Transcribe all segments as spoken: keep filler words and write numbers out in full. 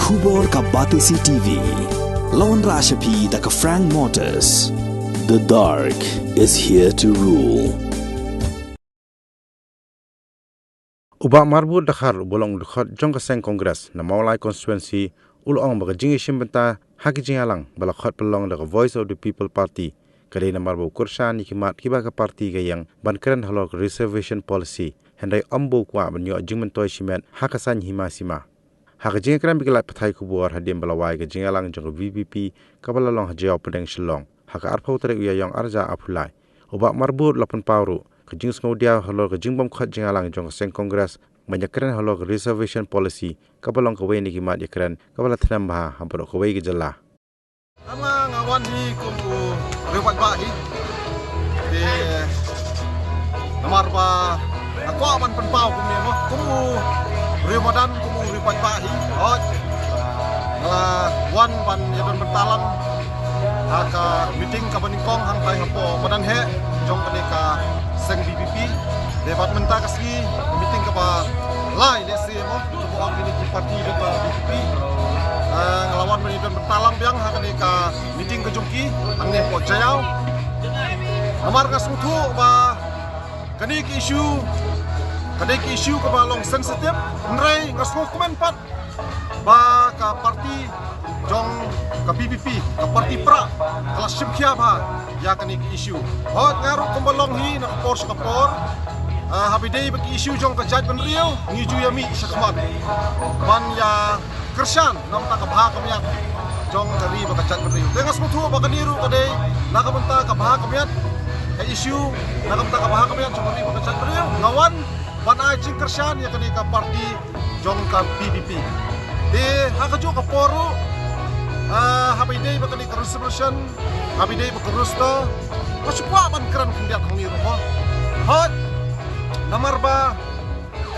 Khubor ka Batesi T V. Lawan Rashapi da ka Frank Motors. The dark is here to rule. U Bah Marbud Dkhar, u ba long u dkhot jong ka seng Congress na Mawlai constituency, u la ong ba ka jingïashim bynta ha ki jingïalang ba la khot pynlong da ka Voice of the People Party ka dei namar ba u kyrshan ïa ki mat kiba ka party ka ïeng ban kren halor ka reservation policy, hynrei ym ba u kwah ban ïoh jingmyntoi shimet ha ka saiñ hima sima. Ha ka jingïakren bad ki lad pathai khubor hadien ba la wai ka jingïalang jong ka V P P kaba la long ha Jaiaw Pdeng Shillong ha ka arphew tarik u Ïaïong arhajar arphew lai, u Bah Marbud u la pynpaw ruh ka jingsngewdiaw halor ka jingbymkhot jingïalang jong ka seng Congress ban ïakren halor ka reservation policy kaba long kawei na ki mat ïakren kaba la thngan bha ha baroh kawei ka jylla. Nga, nga wan hi kum u riew paidbah hi. Te namar ba nga kwah ban pynpaw kumne mo, kum u riew madan, kum u riew paidbah hi. Hooid, nga la wan ban ïadon bynta lang ha ka meeting kaba nyngkong hangtai hapoh madan heh jong kane ka seng V P P. Te bad mynta ka sngi meeting kaba lai lehse mo, kaba ong kine ki party jong ka V P P. Ah, nga la wan ban ïadon bynta lang biang ha kane ka meeting ka jong ki hangne hapoh Jaiaw. Namar nga sngewthuh ba kane ka issue, kane ka issue kaba long sensitive, hynrei nga sngewkmen pat ba ka party jong ka V P P, ka party Prah, ka la shim khia bha ïa kane ka issue. Hooid, nga ruh kumba long hi na ka por sha ka por, ah, haba ïadei bad ki issue jong ka jaitbynriew, ngi ju ïa mih shakhmat ban ïa kyrshan na ka bynta ka bha ka miat jong ka ri bad ka jaitbynriew. Te nga sngewthuh ba kane ruh ka dei na ka bynta ka bha ka miat, ka issue na ka bynta ka bha ka miat jong ka ri bad ka jaitbynriew. Nga wan ban ai jingkyrshan ïa kane ka party jong ka V P P. Te ha kajuh ka por ruh, ah, haba ïadei bad kane ka reservation, haba ïadei bad ka roster, nga shu kwah ban kren khyndiat hangne ruh mo. Hooid, namar ba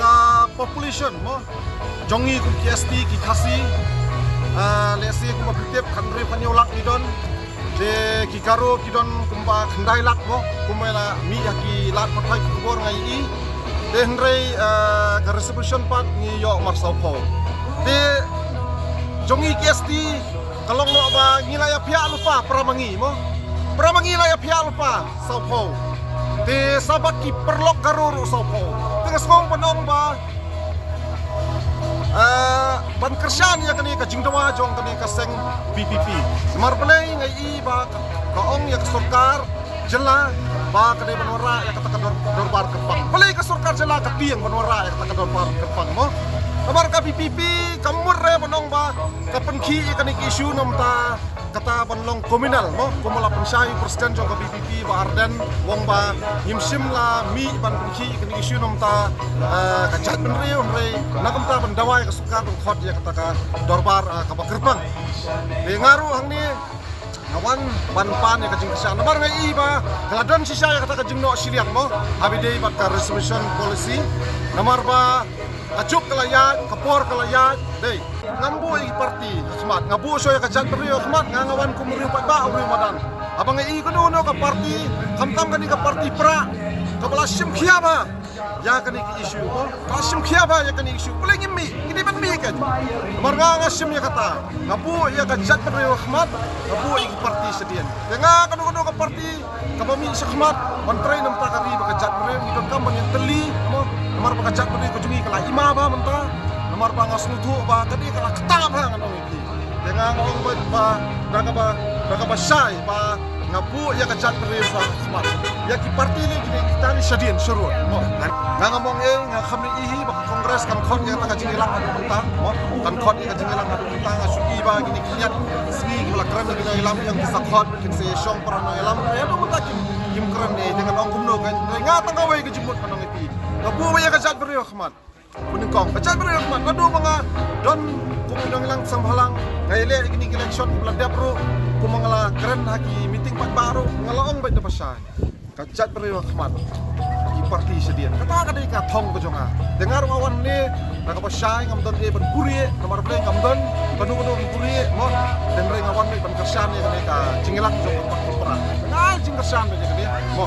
ka population mo jong ngi kum ki S T, ki Khasi, ah, lehse kumba phi tip khathynriew khathynñiew lak ngi don. Te ki Garo ki don kumba khyndai lak mo, kumba la mih ha ki lad pathai khubor nga ïohi. Te hynrei, ah, ka reservation pat ngi ïoh mar sawphew. Te jong ngi ki S T ka long mo ba ngi la ïa phiah lypa, para ma ngi mo. Para ma ngi la ïa phiah lypa sawphew. Te sa bad ki paralok Garo ruh sawphew. Te nga sngew ban ong ba, ah, ban kyrshan ïa kane ka jingdawa jong kane ka seng V P P. Namar balei nga ïohi ba ka, ka ong ïa ka sorkar jylla ba ka dei ban wanrah ïa kata ka dor-, dorbar kyrpang. Balei ka sorkar jylla ka tieng ban wanrah ïa kata ka dorbar kyrpang mo? Namar ka V P P kam mut re ban ong ba ka pynkhih ïa kane ka issue namar kata ban long communal mo, kumba la pynshai u president jong ka V P P Bah Ardent, u ong ba ngim shym la mih ban pynkhih ïa kane ka issue namar, eh, ka jaitbynriew, hynrei na ka bynta ban dawa ïa ka sorkar ban khot ïa kata ka dorbar, eh, kaba kyrpang. Te nga ruh hangne nga wan ban pan ïa ka jingkyrshan namar nga ïohi ba ka la don shisha ïa kata ka jingnoh shiliang mo, haba ïadei bad ka reservation policy. Namar ba ka juk ka la ïaid, ka por ka la ïaid, dei. Ngam buh ïa ki party ha khmat, nga buh shuh ïa ka jaitbynriew ha khmat, nga, nga wan kum u riew paidbah, u riew madan. Haba nga ïohi kano kano ka party, khamtam kane ka party Prah kaba la shim khia bha ïa kane ka issue mo, ka la shim khia bha ïa kane ka issue. Balei ngim mih? Ngi dei ban mih kein. Namar nga, nga shim ïa kata, nga buh ïa ka jaitbynriew ha khmat, nga buh ïa ki party shadien. Te nga, kano kano ka party kaba mih shakhmat ban trei namar ka ri bad ka jaitbynriew, ngi donkam ban ïatylli mo, namar ba ka jaitbynriew ka jong ngi ka la i ma bha mynta. Namar ba nga sngewthuh ba ka dei ka la ktah bha, ngan ong ïa phi. Te nga, nga ong ba, ba da kaba, da kaba shai ba nga buh ïa ka jaitbynriew shakhmat. Ïa ki party lei ki dei kita ki shadien shuh ruh mo. Nga, nga, ngam ong ei, nga kham ïohi ba ka Congress kan khot ïa kata ka jingïalang haduh mynta mo. Kan khot ïa ka jingïalang haduh mynta, nga shu ïohi ba kine ki ïaid sngi kiba la kren ïa ki nongïalam, ïa ki sa khot, kin sa shong para nongïalam. Ïa, haduh mynta kim, kim kren ei, te ngan ong kumno, kan nga tang kawei ka jingmut, ngan ong ïa phi. Nga buh ïa ka jaitbynriew ha khmat. Banyngkong, ka jaitbynriew ha khmat. Naduh ba nga don kum u nongïalang seng bhalang, nga ïaleh ïa kine ki election kiba la dep ruh, kumba nga la kren ha ki meeting paidbah ruh, nga la ong beit da ba shai, ka jaitbynriew ha khmat, ki party shadien. Kata ka dei ka thong ka jong nga. Te nga ruh nga wan hangne da kaba shai, ngam don ei ban buhrieh, namar balei ngam don kano kano ban buhrieh mo. Te hynrei nga wan beit ban kyrshan ïa kane ka jingïalang jong ka party Prah. Nga jingkyrshan beit ïa kane mo.